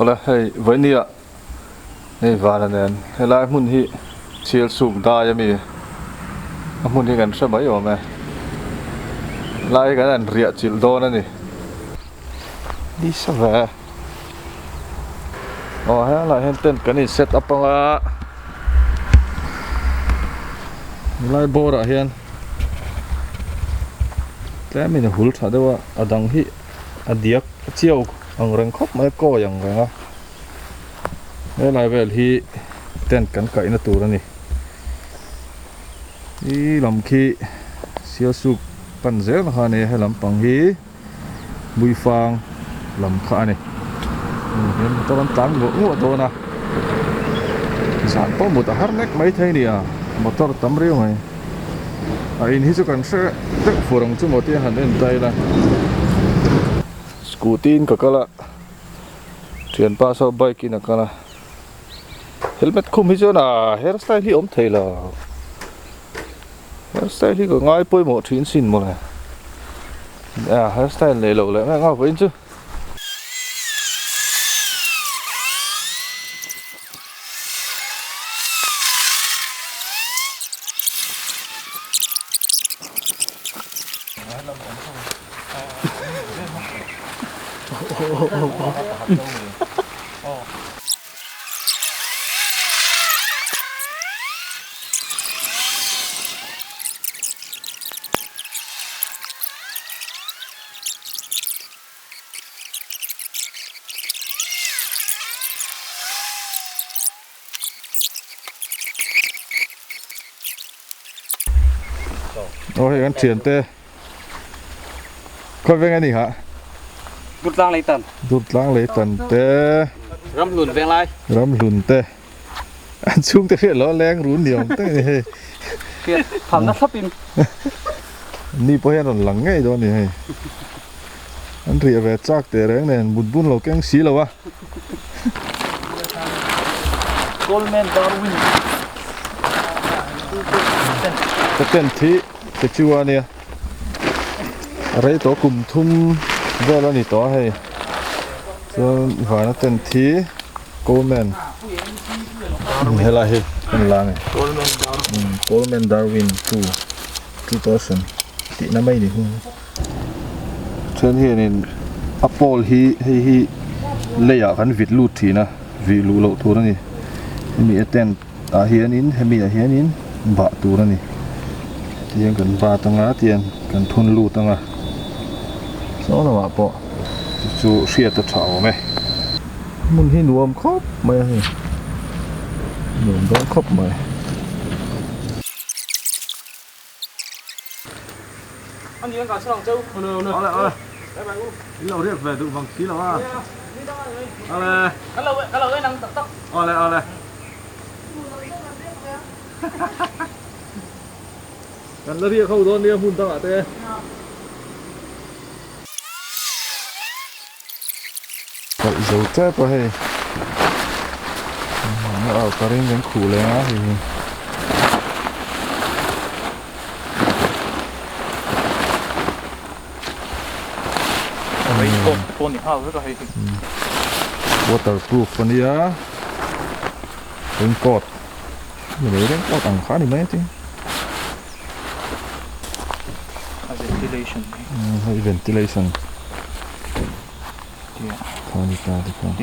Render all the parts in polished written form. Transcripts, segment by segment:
Awle hei vawinia hei vana nen helai hmun hi chhiar suk dai ami a hmun hi kan hre mai awm e helai hi kan han riah chilh dawn a ni nisa ve aw helaiah hian tent kan in set up anga helai bawr ah hian tlem in a hul tha deuh a a dang hi a diak chiau ang reng khawp mai a kawi ang reng a helai vel hi tent kan kaihna tur a ni i lam khi sialsuk pan zel kha a ni a he lampang hi Muifang lam kha a ni. He motor an tlan nguah nguah dawn a, zan pawh mut a har nek mai thei nia, motor tam riau mai. A in hi chu kan hre deuh fur ang chu maw tia han en ta ila. Scooty in ka kal a, thianpa saw bike in a kal a, helmet khum hi chuan a hairstyle hi awm thei lo. Hairstyle hi ka ngai pawimawh thin sin mawle a hairstyle neih loh leh ngak vawiin chu. Aw hei kan thian te khawi veng a ni hah Durtlang Leitan Durtlang Leitan te Ramhlun Venglai Ramhlun te An chhungte hriat lo a leng run ni awm tak a ni hei. Hriat phalna thlap in. Ni pawh hian rawn lang ngei dawn a ni hei. An riah ve chak teh reng nen mut bun lo keng si lo a. Coleman Darwin. Ka tent hi ke chu a nia. Rei tawh kum thum vel a ni tawh a hei. Chuan vana tent hi Coleman helai hi kan la a ni Coleman Darwin 2000 tihna mai ni hi then hianin a pole hi hei hi leiah kan vit lut thin a vih luh loh tur a ni hemi a tent ah hianin hemi ah hianin bah tur a ni tihian kan bat anga tihian kan thun lut anga saw lamah pawh chu chu hriat a tha awm e hmun hi nuam khawp mai a hei nuam dawn khawp mai. Kan la riak ho dawn nia hmun dangah te. Kalh zo tep a hei. A au ka ring kan khuh leng a hei hi. Waterproof a nia raincoat ni mai raincoat ang kha a ni mai a ti a ventilation hei ventilation kha a ni ta tikhan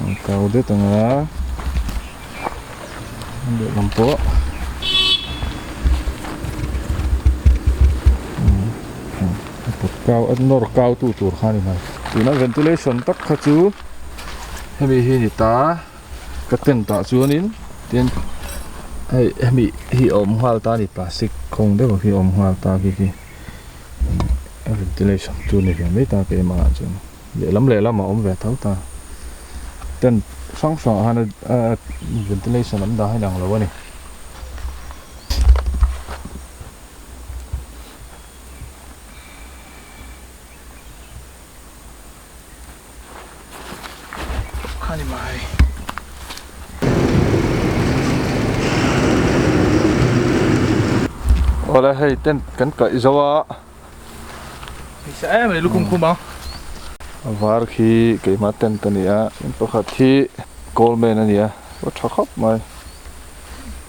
an kau det ang a lehlam pawh a pawt kau a nawr kau tu tur kha a ni mai tuna ventilation tak kha chu hemi hi a ni ta ka tent ah chuanin tin hei hemi hi a awm nghal ta a ni plastic khawng deuh hi a awm nghal ta khi khi a ventilation chu a ni ve mai ta keimah ah chuan. Lehlam lehlam a awm ve tho ta. Tent hrang hrang ah hian a ventilation an dah a inang lo a ni. Awle hei tent kan kaih zo a. Hei sa em mai lukhum khum ang. A var khi keimah tent a ni a, chuan pakhat hi Coleman a ni a, a tha khawp mai.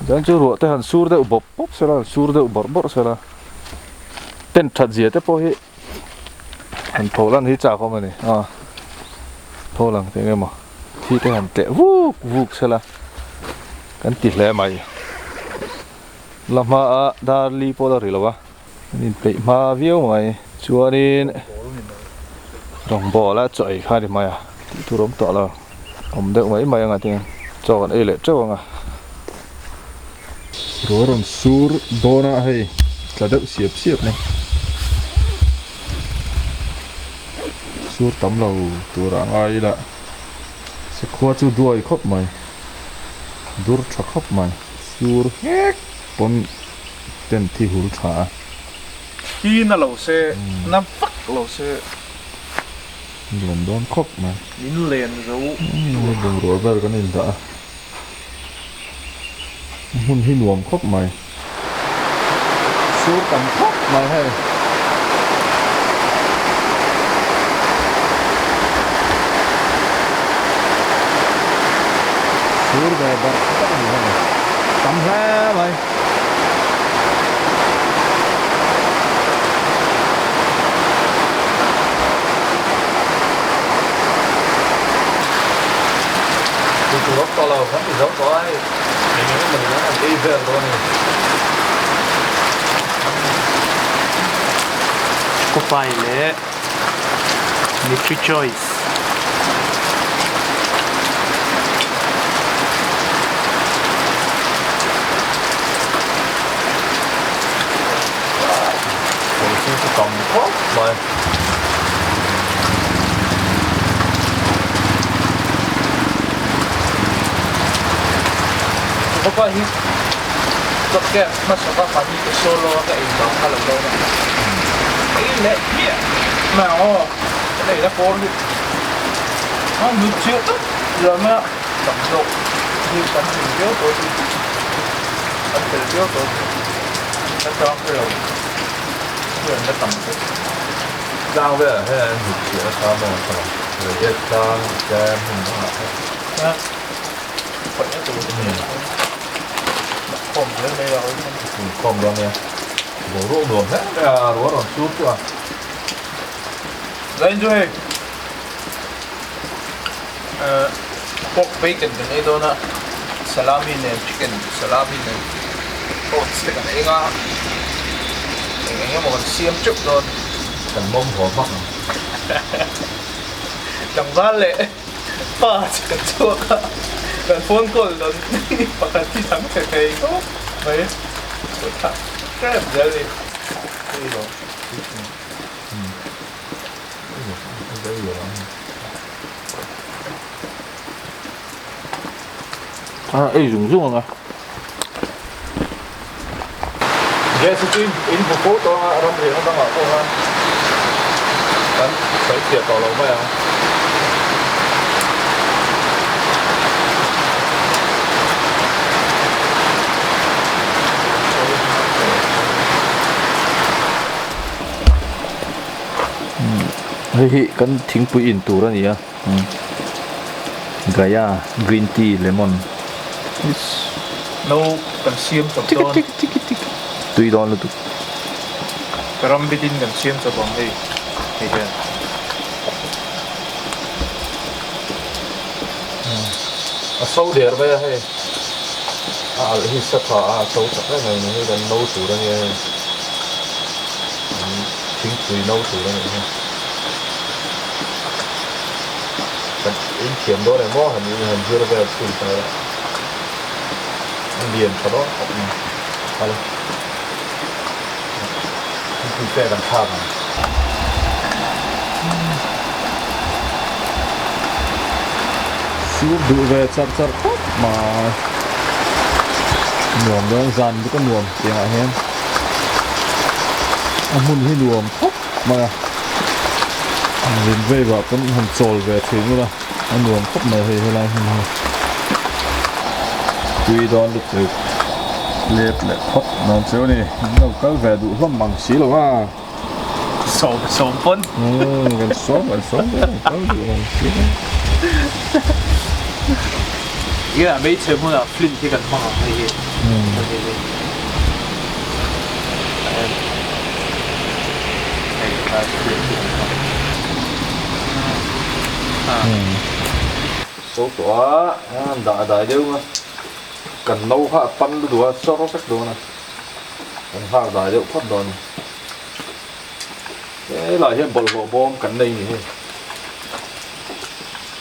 Chuan chu ruah te han sur deuh bawp bawp sela, han sur deuh bawrh bawrh sela, tent that zia te pawh hi han tho lan hi chak awm a ni a, tho lang teh eng emaw thi te han tleh vuk vuk sela kan ti hle mai. La hma a dar li pawh la ri lo a. An inpeih hma viau mai. Chuanin rawngbawl a chaw ei kha a ni mai a, tih tur awm tawh lo. Awm deuh mai mai anga tin chaw kan ei leh teuh anga. Ruah rawn sur dawn a hei tla deuh siap siap mai. Sur tam lo tur ah ngai ila sakhua chu duai khawp mai, dur tha khawp mai. Sur nghek pawn. Tent hi hul tha a. Hi na lo se, na vak lo se. Nuam dawn khawp mai. Min len zo tur. Bungrua vel kan indah a. Hmun hi nuam khawp mai. Sur tam khawp mai hei. Sur ve barh barh a ni hei. Tam hle mai. Tih tur awm tawh lo, kan ti zo tawh a hei eng eng emaw ni an ei vel dawn a ni. Kopai leh Nutri Choice. Kopai hi chawpkeh hmasa va mahni ka solo a ka ei vang kha lo dawn a ei leh hmiah mai ang aw. Kan ei na pawl hi a nut chiah tak zan a tam zawk hi kan hlim viau tawh chu kan fel viau tawh chu ka chang hre lo hian la tam tawh. Tlang velah hian an nut chiah nasa maw an tha Reiek tlang tlem hmun dangah pawh. A khawih na tur khawm zel mai a Khawm dawn nia. Boruak nuam hle mai a ruah rawn sur chu a. Zain chu hei pork bacon kan ei dawn a, salami nen chicken salami nen oats te kan ei nga eng eng emaw kan siam teuh dawn. Kan mawm haw hmak ang. Tlangval leh pa chu kan chhuak a, kan phone call dawn pakhat hi dang che thei khawp mai. Chhuah thlak hrep zel a ni. A ei zung zung ang a. Gas hi chu in hmu fo tawh ang a, ram riahna dangah pawh khan kan sawi chhiah tawh lo mai ang. Hei hi kan thingpui in tur a ni a Gaya green tea lemon No kan siam chawp dawn tui dawn lutuk ram bitin kan siam chawp ang hei hei hian a so der mai a hei a alh hi sa tha a a so chak em em a hei kan no tur a nia hei. Thingpui no tur a nih hi. Kan inthiam dawn em aw han han zir vel chhun ta ila. A lian tha dawn khawp mai. Kal a. Thingpui te kan thlak ang. Sur duh ve char char khawp mai. Nuam dawn zan bawk a nuam tiangah hian a hmun hi nuam khawp mai a. Zin vei vah pawn han chawl ve thin ula a nuam khawp mai hei helai hmun hi. Tui dawn lutuk let leh phawt dawn cheu a ni. Min lo kal ve duh hlawm mang si lo a. Sawm sawm pawn. Umm kan sawm kan sawm zel ang kal duh ang chu. Enge hmeichhe hmunah flint hi kan hmang ang hei hi. Hei hi. Hei tlai flint hi kan hmang. So tawh a, an dah dai deuh a, kan no kha a pan lutuk a, sawr vek dawn a, kan nghak dai deuh phawt dawn a ni. Helai hian bawlhhlawh bawm kan nei ni hei,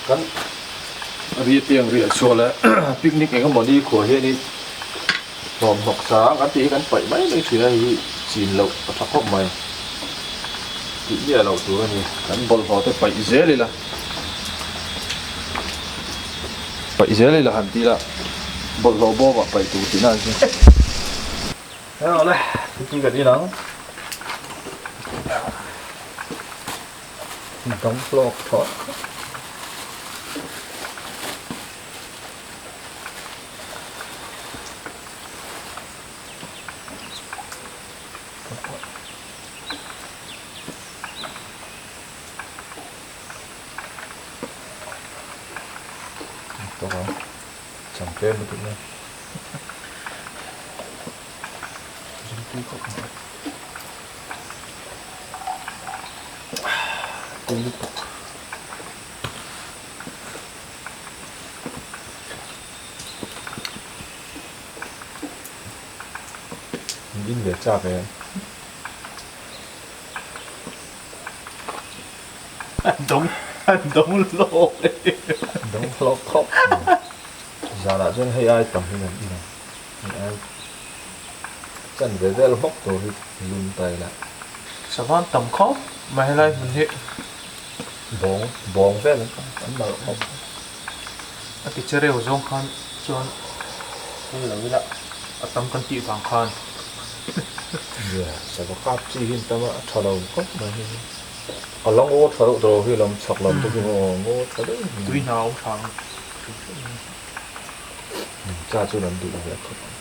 kan riahpiang riah chhuah leh picnic eng emaw ni khuah hianin hlawm hnawk sang kan tih hi kan paih mai mai thin a, hei hi chin loh a tha khawp mai tih miah loh tur a ni, kan bawlhhlawh te paih zel ila. Paih zel ila han ti la, bawlhhlawh bawmah paih tur tihna an hria. Awle, thutui kan in ang. Dang hlawk thaw. Tawk ang cham tlem lutuk mai zungtui khawp mai tui lutuk. In ve chak e. An dawng an dawng hlawk e. An dawng hlawk khawp mai. Zanah chuan hei ai tam hi kan in ang. Hei ai chan ve vel hmawk tur hi lum ta ila. Savan tam khawp mai helai hmun hi. Bawng bawng vel an tam an nalh khawp. A ti che reu zawng khan chuan kal lo ila a tam kan tih vang khan. Nia, sava kap chi hi an tam a, a tha lo khawp mai hei hi. A la ngaw tha deuh tawh lo hi lam chhak lam te chu aw ngaw tha deuh mai. Tui hna awm tha ang. Cha chuan an duh ve khawp ang.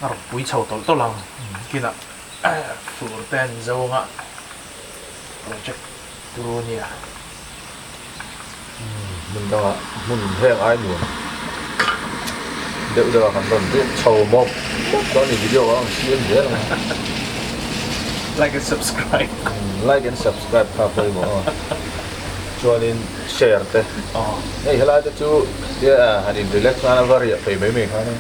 A rawn pui chho tawlh tawlh ang. Kinah fur te an zawng a project turu nia. Hmun dangah hmun heng ai nuam deuh deuh a kan rawn riak chho mawp mawp dawn a ni video a rawn siam zel ang a. Like and subscribe. Like and subscribe kha pawimawh a chuanin share te hei helai te chu han in relax nan a va riah phei mai mai khan a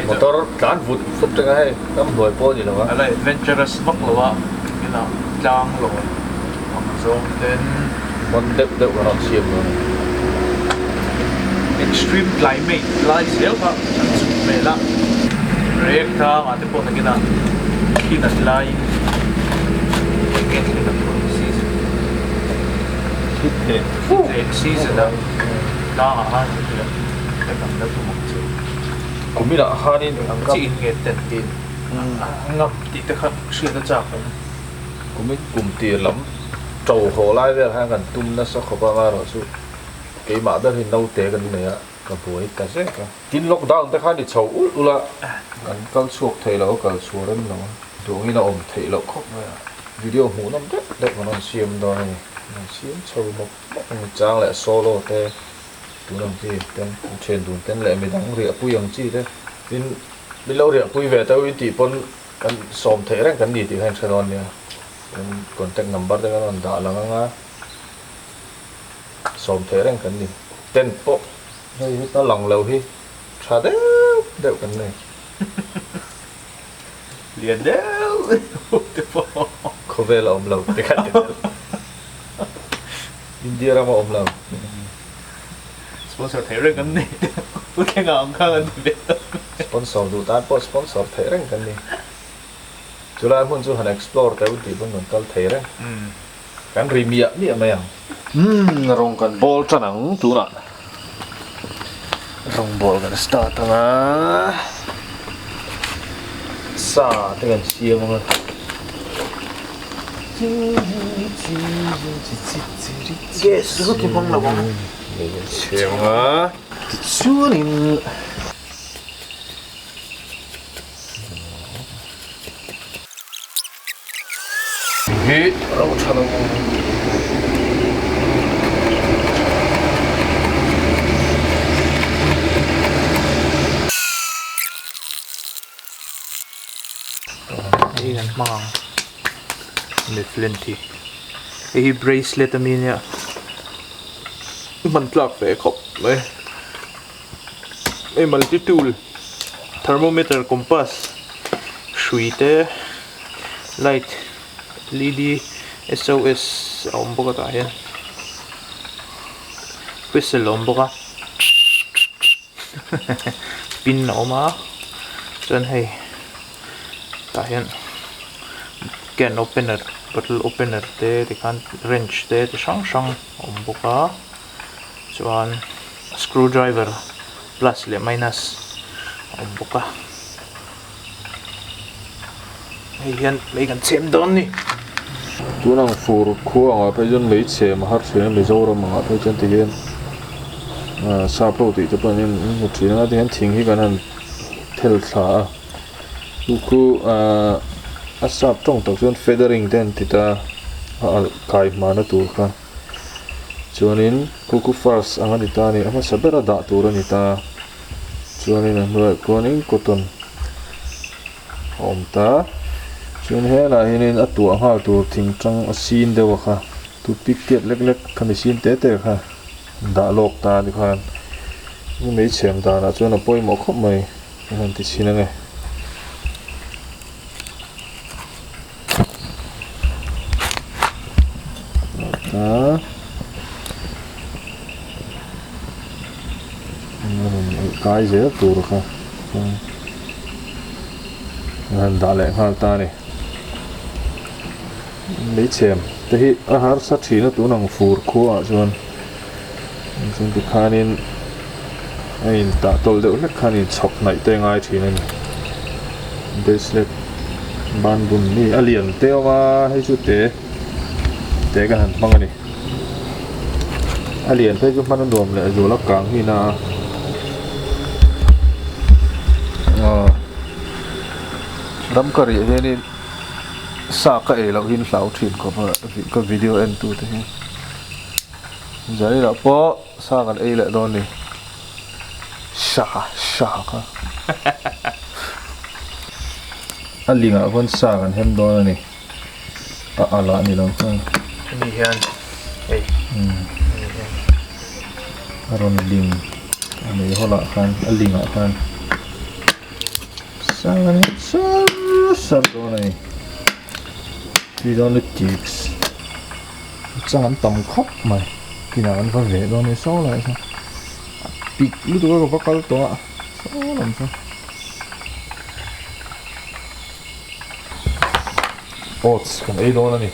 motor tlan vut vut reng a hei ram hnuai pawh a ni lo a. A la adventurous vak lo a inah tlang lo ang zawng ten. Hman deuh deuh kan rawn siam dawn a ni. Extreme climate lai zel kha an chhuk hmel a, rek tlangah te pawh nakinah khi nat laiin eng nge thil kan rawn season Thit leh season a tlangah khan kan ang deuh tum ang chu. Kuminah khanin ang chi in nge ten hi ngam tih te kha hriat a chak awm. Kumin kum tir lam to haw lai vel khan kan tum nasa khawp a ngarawh chu keimah ber hi naute kan nei a ka buai ta zek a. Tin lockdown te khan i chho ulh ulh a kan kal chhuak thei lo a kal chhuah rem lo a duangin a awm theih loh khawp mai a video hmuh nawm deuh deuh kan rawn siam dawn a ni kan siam chho mawp mawp a ni chang leh solo te tun ang chi ten an thian dun ten leh midang riahpui ang chi te tin min lo riahpui ve teuh in tih pawn Kan sawm theih reng kan ni tih kha in hre dawn nia. Kan contact number te kan rawn dah lang anga sawm theih reng kan ni. Tent pawh hei hi ta lang lo hi tha deuh deuh kan nei. Lian deuh deuh te pawh. Khawvel a awm lo te kha ti tel. India ram a awm lo. Sponsor theih reng kan ni. Pu Thlenga ang kha kan ti ve ta. Sponsor duh tan pawh sponsor theih reng kan ni. Chulai hmun chu han explore teuh tih pawn kan kal thei reng. Kan ri miah miah mai ang. Umm rawng kan bawl tan ang tunah rawng bawl kan start ang a. Sa te kan siam ang a. Gas chu ti hmang lo ang. Siam ang a. Tichuanin. hi ro tha lo. Hei kan hmang ang mi flint hi hei hi bracelet ami ania hman tlak ve khawp mai hei multi tool thermometer compass hrui te light led S O S a awm bawk a tah hian whistle a awm bawk a. Pin a awm a chuan hei tah hian can opener bottle opener te tikhan wrench te chi hrang hrang a awm bawk a chuan screw driver plus leh minus a awm bawk a hei hian mei kan chhem dawn a ni. Tun ang fur khua angah phei chuan mei chhem a har thin a Mizoram angah phei chuan tihian ah sap ho tih te pawh an hmu thin a tihian thing hi kan han thel thla a chu khu ah a sap tawng tak chuan feathering te an ti ta a alh kai hmana tur kha chuanin khu khu first ang a ni ta a ni a hmasa bera dah tur a ni ta. Chuanin a hnuaiah khuanin cotton a awm ta. Chuan helaiah hianin a tuah nghal tur thing tang a sin deuh a kha toothpick tiat lek lek khami sin te te kha dah lawk ta tikhan mei chhem danah chuan a pawimawh khawp mai a han ti chhin ange. Kai zel tur kha han dah leh nghal ta a ni meichhem te hi a harsa thin a tun ang fur khuaah chuan chuan tikhanin a intah tawlh deuh hlek khan inchhawk hnaih te a ngai thin a ni bracelet ban bun mi a lian te awm a hei chu te te kan han hmang a ni a lian phei chu hman a nuam leh zual a kang hi na a ram ka rih hianin sa ka ei loh hi hlau thin khawp a ka video en tu te hi zaninah pawh. Sa kan ei leh dawn ni. Sha sha kha. A lingah khuan sa kan hem dawn a ni. A alh ah ni lo khan. Hemi hian hei. Hemi hian. A rawn ling a nei hawlah khan a lingah khan sa kan hem sar sar dawn a ni. Tui dawn lutuk. Chang an tam khawp mai kinah kan va veh dawn a ni saw lai sawn a pik lutuk a ka va kal tawh a saw lam sawn oats kan ei dawn a ni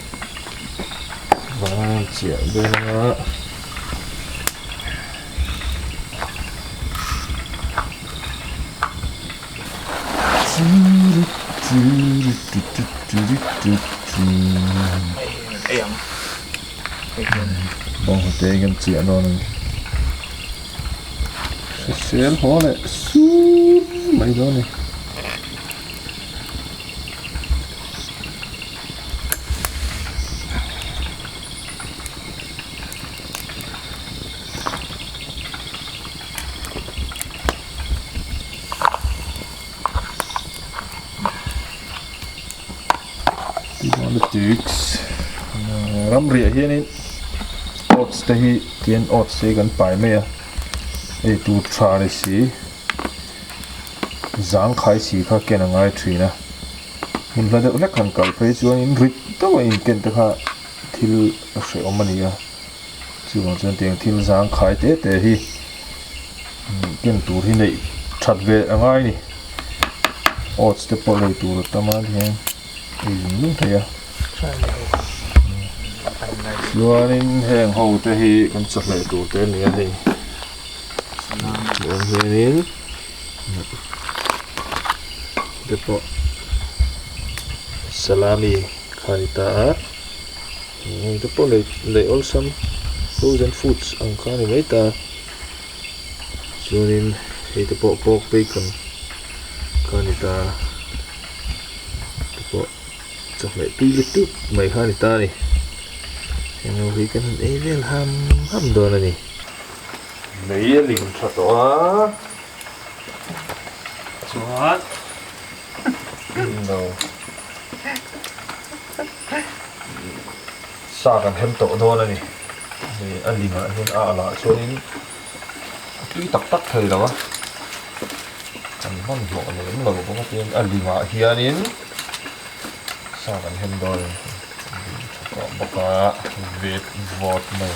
van chiah dawn a. Bawnghnute hi kan chiah dawn a ni. Hrisel haw leh sur mai dawn a ni. Ramriah hianin oats te hi tian oats te hi kan pai mai a hei tur tha ni si zangkhai si kha ken a ngai thin a hmun hla deuh hlek han kal phei chuanin rit deuh a inken te kha thil a hrehawm a ni a. Chuvang chuan tiang thil zangkhai te te hi ken tur hi neih that ve a ngai a ni. Oats te pawh lei tur a tam a tihian ei zung zung thei a. Chuanin heng ho te hi kan chawhmeh tur te a ni a hei. Tiang hianin te pawh salami kha a ni ta a. Heng te pawh lei lei awlsam frozen foods ang kha a ni mai ta chuanin hei te pawh pork bacon kha a ni ta te pawh. Chawhmeh tui lutuk mai kha a ni ta a ni. Heng ho hi kan han ei vel ham ham dawn a ni. Mei a ling tha tawh a. Chuan. No. Sa kan hem tawh dawn a ni. Hei a lingah hian a alah chuanin a tui tak tak thei lo a. Kan hmanhmawh lem lo bawk a tin a lingah hianin sa kan hem dawn a ni. A ling tha tawh bawk a vet vawt mai.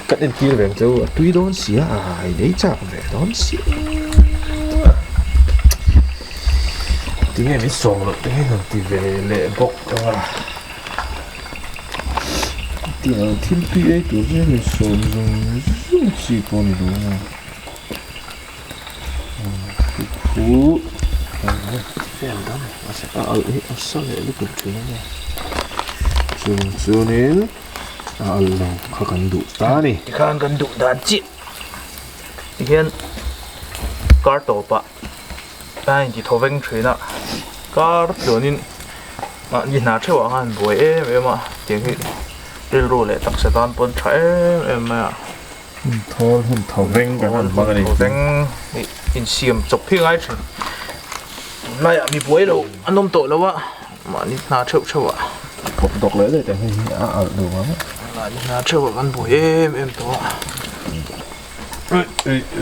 Kan entir ve ang che u a tui dawn si a a inei chak ve dawn si a tinge min sawm loh te hian han ti ve leh bawk a tiang thil tui ei tur hian min sawm zung zung chi pawh a ni lo a. Khu vel dang a alh hi a sa leh lutuk thin a nia chung chuanin a alh lo kha kan duh ta a ni. Tikhan kan duh dan chiah tihian kar tawpah a inti thaw veng thin a kar tluanin mahni hna theuhah khan buai em em a tiang hi rilru leh taksa tan pawn tha em em mai a. Hun thawl hun thaw veng kan han hmang a ni. Thaw veng insiam chawp hi ngai thin. Tunlaiah mi buai lo an awm tawh lo a, mahni hna theuh theuh ah. Thawk dawk leh daih teh hei hi a alh duh ang. Mahni hna theuh ah kan buai em em tawh a.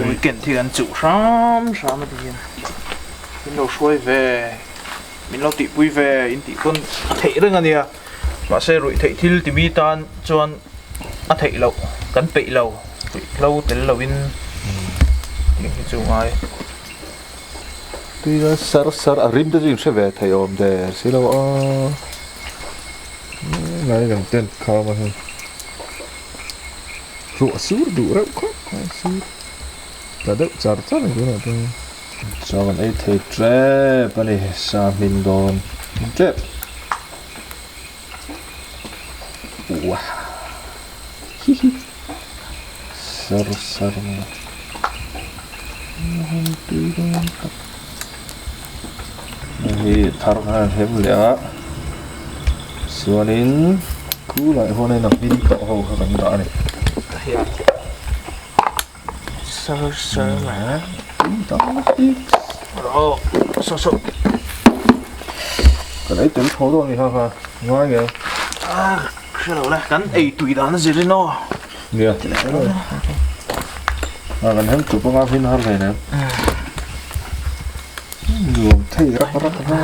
Weekend hi kan chuh hram hram a ti hian min lo hruai ve, min lo tihpui ve in tih pawn a theih reng a nia. Mahse ruih theih thil ti mi tan chuan a theih loh, kan peih lo, ruihhlo tel loin tih hi chu ngai. Tui a sar sar a rim te chu in hre ve thei awm der si lo a, ngai kan tent kham a hei ruah sur duh reuh khawp mai sur tla deuh char char a ni tunah chuan. Chaw kan ei thei tep a ni sa hmin dawn tep. Wah hihi sar sar mai a tui dawn tak hei thar khan an hem leh a chuanin khulai huanin a hmin tawh ho kha kan dah a ni. Sar sar mai tui dawn tak aw saw saw kan ei tel tho dawn a ni kha kha ngai nge a hre lo le kan ei tui dan a zir in aw nia a kan hem chup anga hmin har hlei nem nuam thei rak rak rak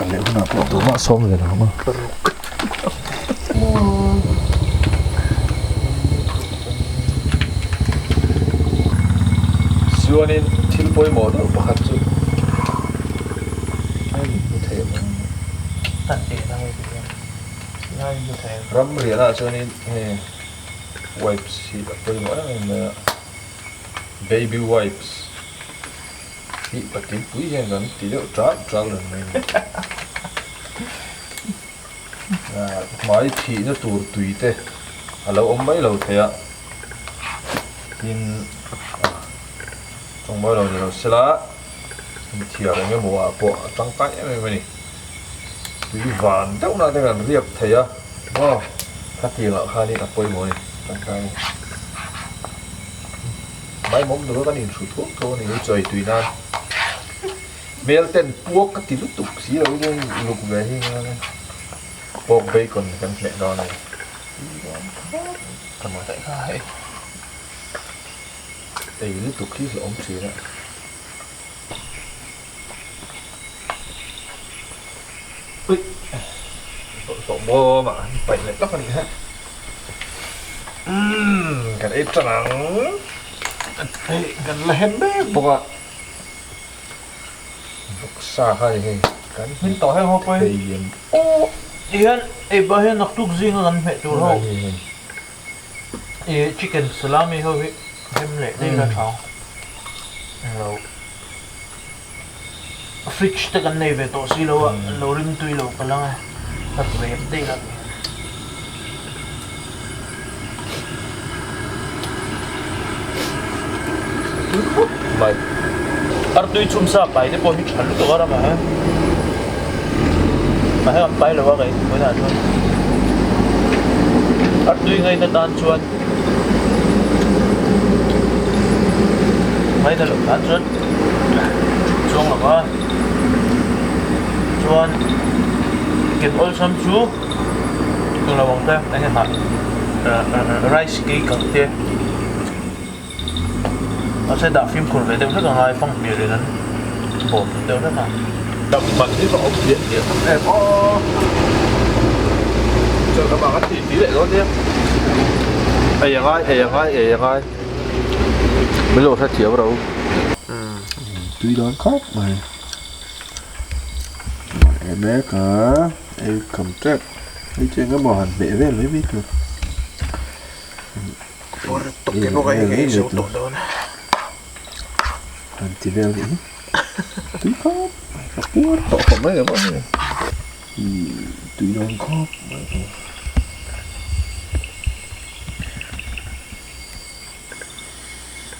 Ka leh hunah pawh tumah sawm ve lo ang a. Chuanin thil pawimawh deuh pakhat chu a in hmu thei ang. Ram rianah chuanin hei wipes hi a pawimawh em em mai a, baby wipes. Hi patling pui hian kan ti deuh ṭal ṭal reng mai a ni. Hmai thihna tur tui te a lo awm mai lo thei a, tin tawngbawi lo ni lo sela inthiar eng emaw ah pawh a tangkai em em a ni. Tui van deuh na te kan riak thei a, maw khatiangah khanin a pawimawh a ni tangkai a ni. Maimawm deuh a kan inhru thuak thuak a ni hi chawi tui nan hmel ten puak ka ti lutuk si lo hian luk ve hi ngai a pork bacon kan hmeh dawn a ni ei lutuk hi hlauhawm thin a. Bawlhhlawh bawm ah an paih leh lawk a nih kha. Umm kan ei tan ang. Hei kan la hem mek bawk a. Vawksa kha ni hei. Kan hmin tawh heng ho pawh hi. Aw tihian ei pah hian naktuk zinga kan hmeh tur ho. I chicken salami ho hi hem leh daih la tha ang lo. Fridge te kan nei ve tawh si lo a, lo rim tui lo ka lang e, ka rep daih la. mai. Artui chhum sa pai te pawh hi tha lutuk a ramah hian mahse kan pai lo a kei vawiinah chuan artui ngaina tan chuan ngaina loh tan chuan chuang lo va chuan ken awlsam chu eng lo ang te eng nge rice cake ang te. Mahse dah fimkhur ve deuh hlek a ngai fang hmel in an bawm deuh hlek a. Dam man hi va awm hliah hliah tak em aw. Chaw lamah kan tih tih leh dawn nia. Ei a ngai, ei a ngai, ei a ngai. Min lo hrethiam ro. Tui dawn khawp mai. Ei mek a, ei kham tep. Hei chu eng emaw han hmeh vel mai mai tur. Han ti vel hi tui khawp mai ka puar tawh khawp mai ang a tui dawn khawp mai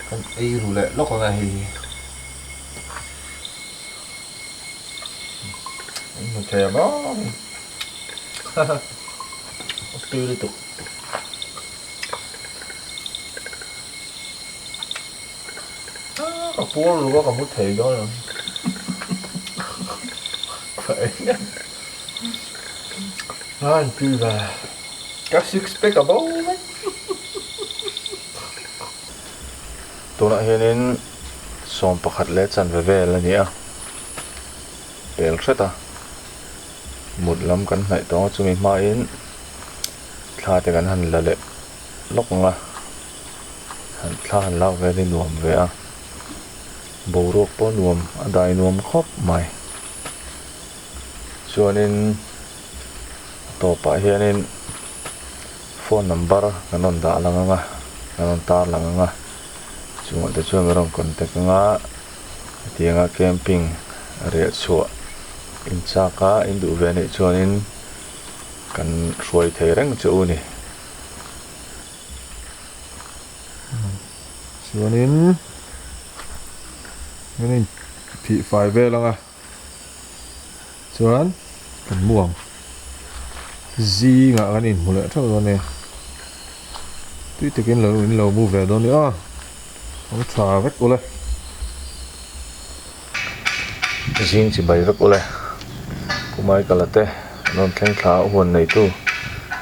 kan ei ru leh lawk ang a hei hi an hmu thei ang ang tui lutuk. Ka puar lo a ka mu thei dawn ang a in tui ve ka six pack a bo vek tunah hianin sawm pakhat leh chanve vel a ni a pel hret a mut lam kan hnaih tawng a chumi hmain. Thla te kan han la leh lawk ang a, han thla han lak vel hi nuam ve a, boruak pawh nuam a dai nuam khawp mai. Chuanin a tawpah hianin phone number kan rawn dah lang ang a, kan rawn tar lang ang a, chungah te chuan kan rawn contact ang a, hetianga camping riah chhuah inchak a induh ve anih chuanin. Kan hruai thei reng che u ni. Chuanin kan in phih fai vel ang a, chuan kan mu ang. Zingah kan inhmu leh theuh dawn nia. Tui takin lo in lo mu ve dawn nia. Ang tha vek ule. Zing chi bai vek ule. Pu Michael-a te an rawn thleng thla a huan neitu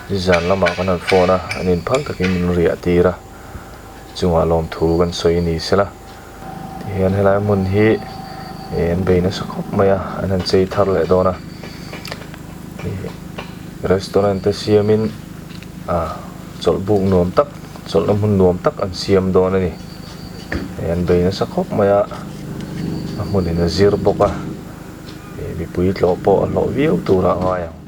nizan lamah kan han phone a, an inphal takin min riah tir a, chungah lawmthu kan sawi ni sela. Tihian helai hmun hi eh an bei nasa khawp mai a, an han chei thar leh dawn a. Restaurant te siamin ah chawlh buk nuam tak chawlhna hmun nuam tak an siam dawn a ni. Hei an bei nasa khawp mai a a hmunin a zir bawk a ih mipui tlawh pawh a hlawh viau turah a ngai ang.